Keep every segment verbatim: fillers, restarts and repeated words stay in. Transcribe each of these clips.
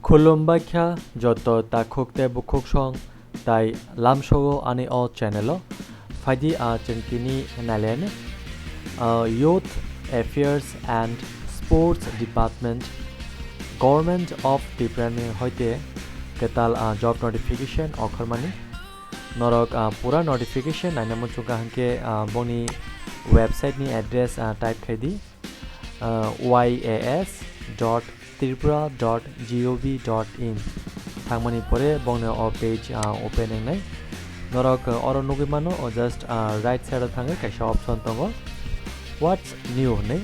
Khulumbai kha joto takhuk tei bukhuk song tai lamsogo ani o channel o. Phaidi a chwng tini nailen, ah, Youth Affairs and Sports Department, Government of Tripura ni hoite kwtal, ah, job notification okhormani. Norok, ah, pura notification naina muchungkha hwnkhe, ah, boni website ni address, ah, type khai di, ah, y a s dot tripura dot g o v dot in. Thangmani pore bongni o page, ah, open wngnai. Norok, ah, oro nugwi mano, o just, ah, right side o thangwi kaisa option tongo, What's New hinwi.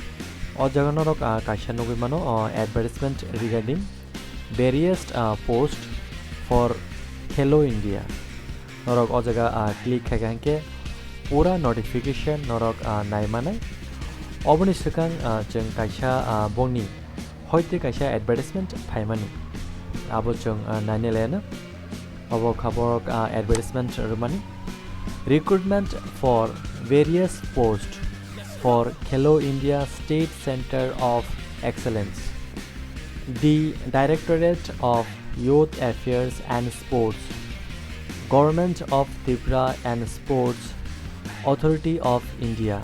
O jaga norok, ah, kaisa nugwi mano, o advertisement regarding various, ah, post for Khelo India. Norok o jaga, ah, click khai kha hwnkhe pura notification norok, ah, nai manai. Oboni swkang, ah, chwng kaisa, ah, bongni hoite kaisa advertisement phaimani. Abo chwng, ah, naina laiano. Obo kha borok, ah, advertisement rwmani. Recruitment for various posts for Khelo India State Centre of Excellence. The Directorate of Youth Affairs and Sports, Government of Tripura and Sports Authority of India.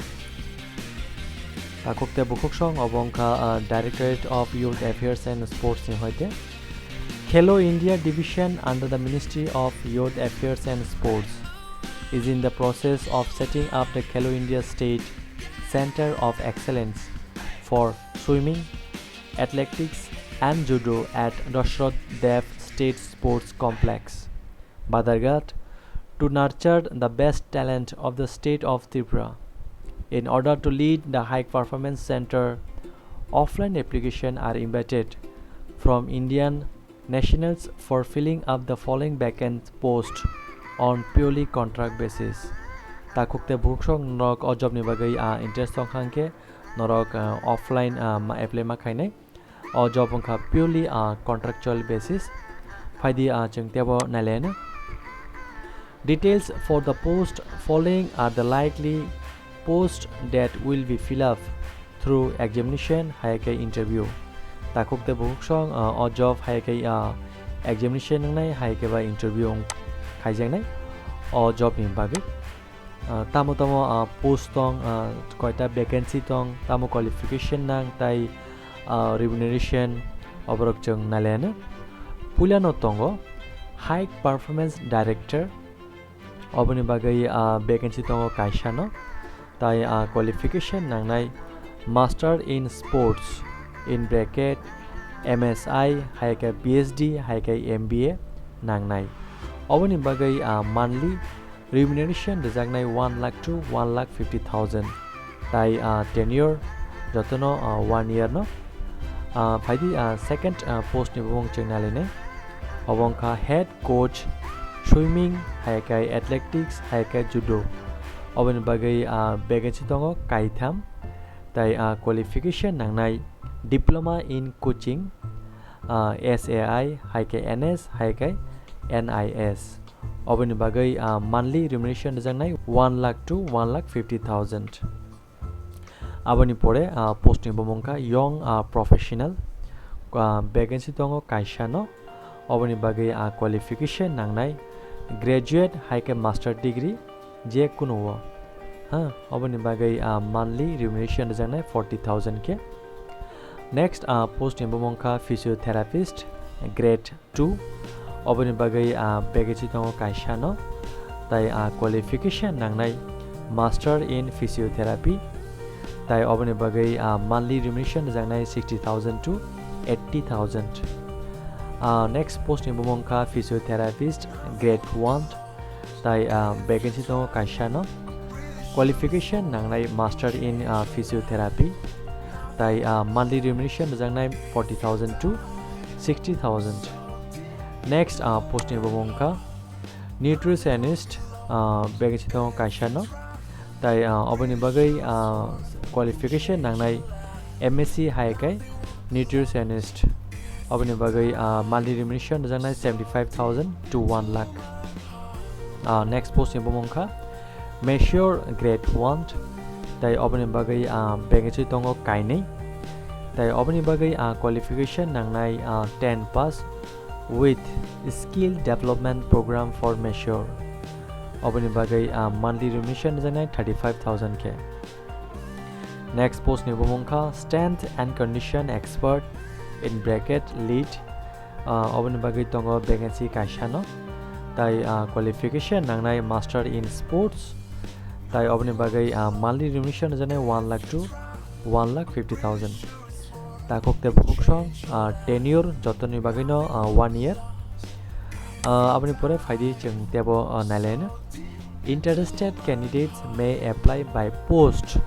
Takhuk tei bukhuk song obo wngkha, ah, Directorate of Youth Affairs and Sports ni hoite. Khelo India Division under the Ministry of Youth Affairs and Sports is in the process of setting up the Khelo India State Centre of Excellence for Swimming, Athletics and Judo at Dashrath Dev State Sports Complex, Badharghat, to nurture the best talent of the state of Tripura. In order to lead the high performance centre, offline application are invited from Indian nationals for filling up the following vacant post on purely contract basis. Takhuk tei bukhuk song norok o job ni bagwi, ah, interest tong kha hwnkhe norok, ah, offline, ah, ma apply ma khainai. O job wngkha purely, ah, contractual basis. Phaidi, ah, chwng tebo nailaina. Details for the post following are the likely post that will be fill up through examination hai khe interview. Takhuk tei bukhuk song, ah, o job hai khe, ah, examination wngnai hai khe ba interview wng khaijaknai o job ni bagwi. Ah, tamo tamo, ah, post tong, ah, koita vacancy tong, tamo qualification nang tai, ah, remuneration oborok chwng nailaina. Puilano tongo High Performance Director, oboni bagwi, ah, vacancy tongo kaisano, tai, ah, qualification nangnai Master in Sports, in bracket, M S I, hai khe P H D, hai khe M B A nangnai. Oboni bagwi, ah, monthly remuneration rwjaknai one lakh to one lakh fifty thousand. Tai, ah, tenure jotono, ah, one year no. Ah, phaidi, ah, second, ah, post ni bumung chwng nailainai. Obo wngkha head coach swimming, hai khe athletics, hai khe judo. Oboni bagwi, ah, vacancy tongo kaitham. Tai, ah, qualification nangnai diploma in coaching, ah, S A I, hai khe N S, hai khe N I S. Oboni bagwi, ah, monthly remuneration rwjaknai one lakh to one lakh fifty thousand. Aboni pore, ah, post ni bumung kha young, ah, professional, ah, vacancy tongo kaisa no. Oboni bagwi, ah, qualification nangnai graduate hai khe master degree je kunuo. Ha, oboni bagwi, ah, monthly remuneration rwjaknai forty thousand khe. Next, ah, post ni bumung kha physiotherapist grade two. Oboni bagwi, ah, vacancy tongo kaisa no. Tai, ah, qualification nangnai master in physiotherapy. Tai oboni bagwi, ah, monthly remuneration rwjaknai sixty thousand to eighty thousand. Ah, next post ni bumung kha physiotherapist grade one. Tai, ah, vacancy tongo kaisa no. Qualification nangnai master in, ah, physiotherapy. Tai, ah, monthly remuneration rwjaknai forty thousand to sixty thousand. Next, ah, post ni bumung kha nutritionist, ah, vacancy tongo kaisa no. Tai, ah, oboni bagwi, ah, qualification nangnai M S C hai khe nutritionist. Oboni bagwi, ah, monthly remuneration rwjaknai seventy five thousand to one lakh. Ah, next post ni bumung kha masseur grade one. Tai oboni bagwi, ah, vacancy tongo kainwi. Tai oboni bagwi, ah, qualification nangnai, ah, ten pass with skill development program for mature. Oboni bagwi, ah, monthly remuneration wngnai thirty five thousand khe. Next post ni bumung kha strength and condition expert, in bracket lead. Ah, oboni bagwi tongo vacancy kaisa no. Tai, ah, qualification nangnai master in sports. Tai oboni bagwi, ah, monthly remuneration wngnai one lakh to one lakh fifty thousand. Takhuk tei bukhuk song, ah, tenure jotoni bagwino, ah, one year. Ah, aboni pore phaidi chwng tebo, ah, nailaina. Interested candidates may apply by post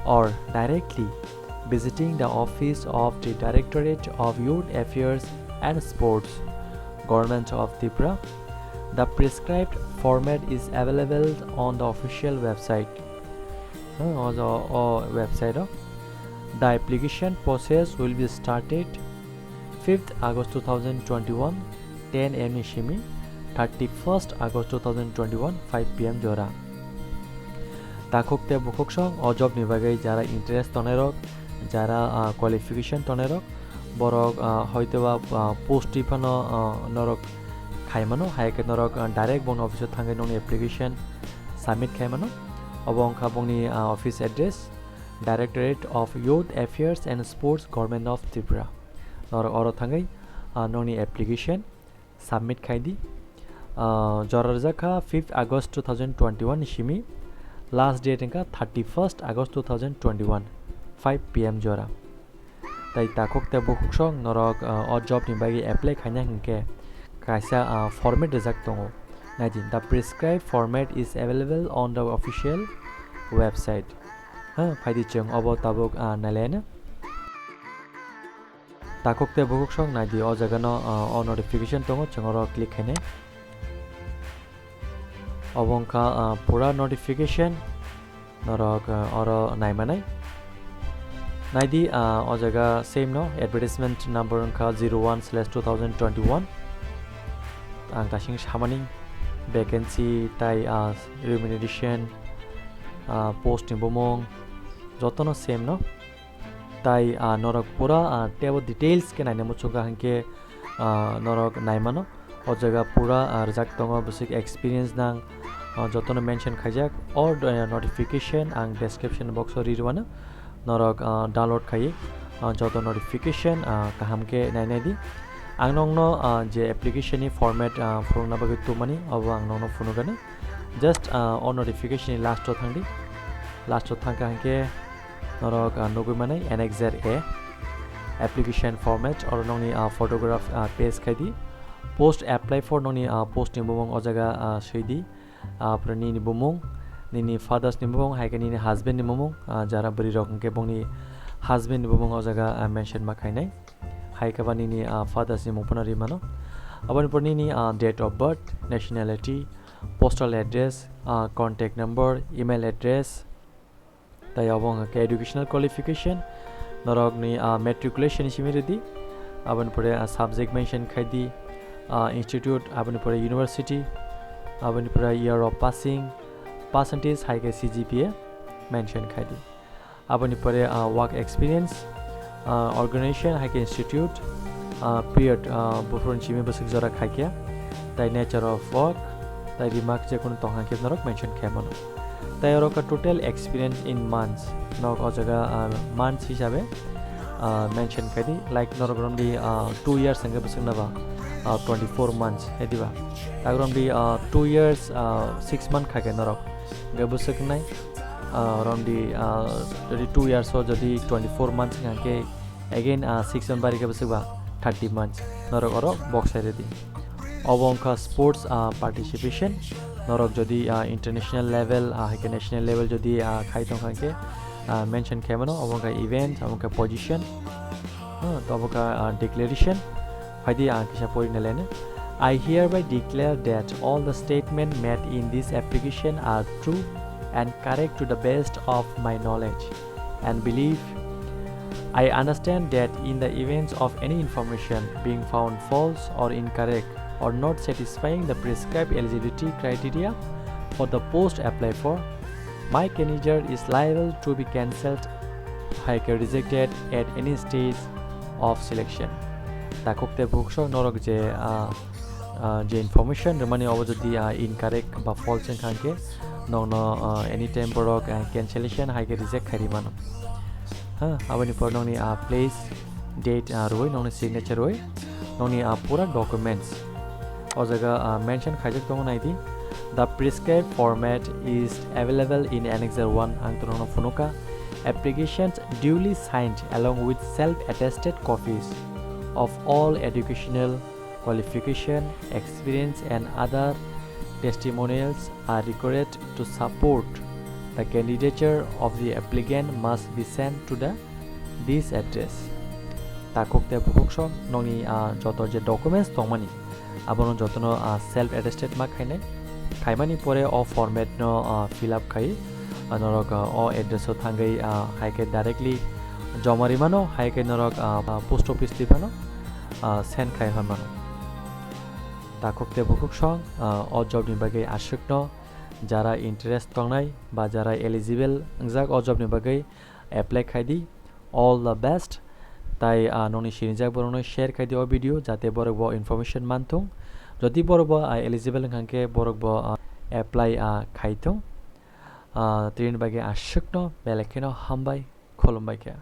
or directly visiting the office of the Directorate of Youth Affairs and Sports, Government of Tripura. The prescribed format is available on the official website. Hmm, o jo-, o website o. The application process will be started fifth August two thousand twenty-one, ten A M ni simi thirty-first August two thousand twenty-one, five P M jora. Takhuk tei bukhuk song o job ni bagwi jara interest tongnai rok, jara, ah, qualification tongnai rok, borok, ah, hoitoba, ah, post twi phano, ah, norok khai mano, hai khe norok, ah, direct bongni office o thangwi nokni application submit khai mano. Obo wngkha bongni, ah, office address, Directorate of Youth Affairs and Sports, Government of Tripura. Norok oro thangwi, ah, nokni application submit khai di. Ah, jora rijak kha fifth August two thousand twenty-one ni simi, last date wngkha thirty-first August two thousand twenty-one, five P M jora. Tai takhuk tei bukhuk song norok, ah, o job ni bagwi apply khaina hinkhe kaisa, ah, format rijak tongo. Naidi, the prescribed format is available on the official website. Ha, phaidi chwng obo tabuk, ah, nailaina. Takhuk tei bukhuk song naidi o jagano, ah, o notification tongo, chwng oro click khainai. Obo wngkha, ah, pura notification. Norok, ah, oro naimanai. Naidi, ah, o jaga same no, advertisement number wngkha zero one slash two thousand twenty-one. Ang tasing samani vacancy tai, ah, remuneration, ah, post ni bumung jotono same no. Tai, ah, norok pura, ah, tebo details khe naina muchungo hinkhe, ah, norok naimano. O jaga pura, ah, rijak tongo bwswk experience nang, ah, jotono mention khaijak. O, ah, notification ang description box o ri rwano. Norok, ah, download khai, ah, joto notification, ah, kaham khe nainai di. Ang nokno, ah, je application ni format, ah, phunukna bagwi tubumani, obo ang nokno phunukgani. Just, ah, o notification ni last o thangdi. Last o thangkha hinkhe norok, ah, nugwi manai Annexure A, application format, oro nokni, ah, photograph, ah, paste khai di. Post apply for nokni, ah, post ni bumung o jaga, ah, swi di. Ah, apre nini bumung, nini fathers ni bumung, hai khe nini husband ni bumung, ah, jara bwrwi rok hinkhe bongni husband ni bumung o jaga, ah, mention ma khainai. Hai khe ba nini, ah, fathers ni mung phano ri mano. Aboni pore nini, ah, date of birth, nationality, postal address, ah, contact number, email address, tai obo wngkha khe educational qualification, norokni, ah, matriculation ni simi rwdi, aboni pore, ah, subject mention khai di, ah, institute, aboni pore university, aboni pore year of passing, percentage hai khe C G P A mention khai di. Aboni pore, ah, work experience, ah, organization hai khe institute, ah, period, ah, buphuruni simi bwswk jora khai khe, tai nature of work, tai remark je kunu tong hai khe norok mention khai mano. Tai oro kha total experience in months, nok o jaga, ah, months hisabe, ah, mention khai di, like norok romdi, ah, two years hingke bwswk naba, ah, twenty four months hai diba, tak romdi, ah, two years, ah, six month khai khe norok hingke bwswk nai, ah, romdi, ah, jodi two years o jodi twenty four months hingke again, ah, six month bari khe bwswk ba thirty months norok oro box hai rwdi. Obo wngkha sports, ah, participation. Norok jodi, ah, international level, ah, hai khe national level jodi, ah, khai tong kha khe, ah, mention khai mano, obo wngkha event, obo wngkha position, ah, to obo wngkha, ah, declaration. Phaidi ang kisa pori na lene. I hereby declare that all the statements made in this application are true and correct to the best of my knowledge and belief. I understand that in the events of any information being found false or incorrect or not satisfying the prescribed eligibility criteria for the post applied for, my candidature is liable to be cancelled. Hai khe rejected at any stage of selection. Takhuk tei bukhuk norok je, ah, ah, je information rwmani obo jodi, ah, incorrect ba false wngkha hwnkhe nokno, ah, anytime borok, ah, cancellation hai khe reject khai rwi mano. Ha, aboni pore nokni, ah, place, date, ah, rwui nokni signature rwui nokni, ah, pura documents o jaga, ah, mention khaijak tongo, naidi. The prescribed format is available in Annexure one, ang to nokno phunukha. Applications duly signed along with self-attested copies of all educational qualification, experience and other testimonials are required to support the candidature of the applicant must be sent to the this address. Takhuk tei bukhuk nokni, ah, joto je documents tongmani abono jotono, ah, self attested ma khainai. Khaimani pore o format no, ah, fill up khai, ah, norok, ah, o address o thangwi, ah, hai khe directly joma rimano, hai khe norok, ah, ah, post office twi phano, ah, send khai hwnmano. Takhuk tei bukhuk, ah, o job ni bagwi aswkno jara interest tongnai ba jara eligible wngjak o job ni bagwi apply khai di. All the best. Tai, ah, nokni sinijak borokno share khai di o video, jate borok bo information manthung. Jodi borok bo, ah, eligible wngkha khe borok bo, ah, apply, ah, khai thung. Ah, tini bagwi aswkno belai kheno hambai, khulumbai khe.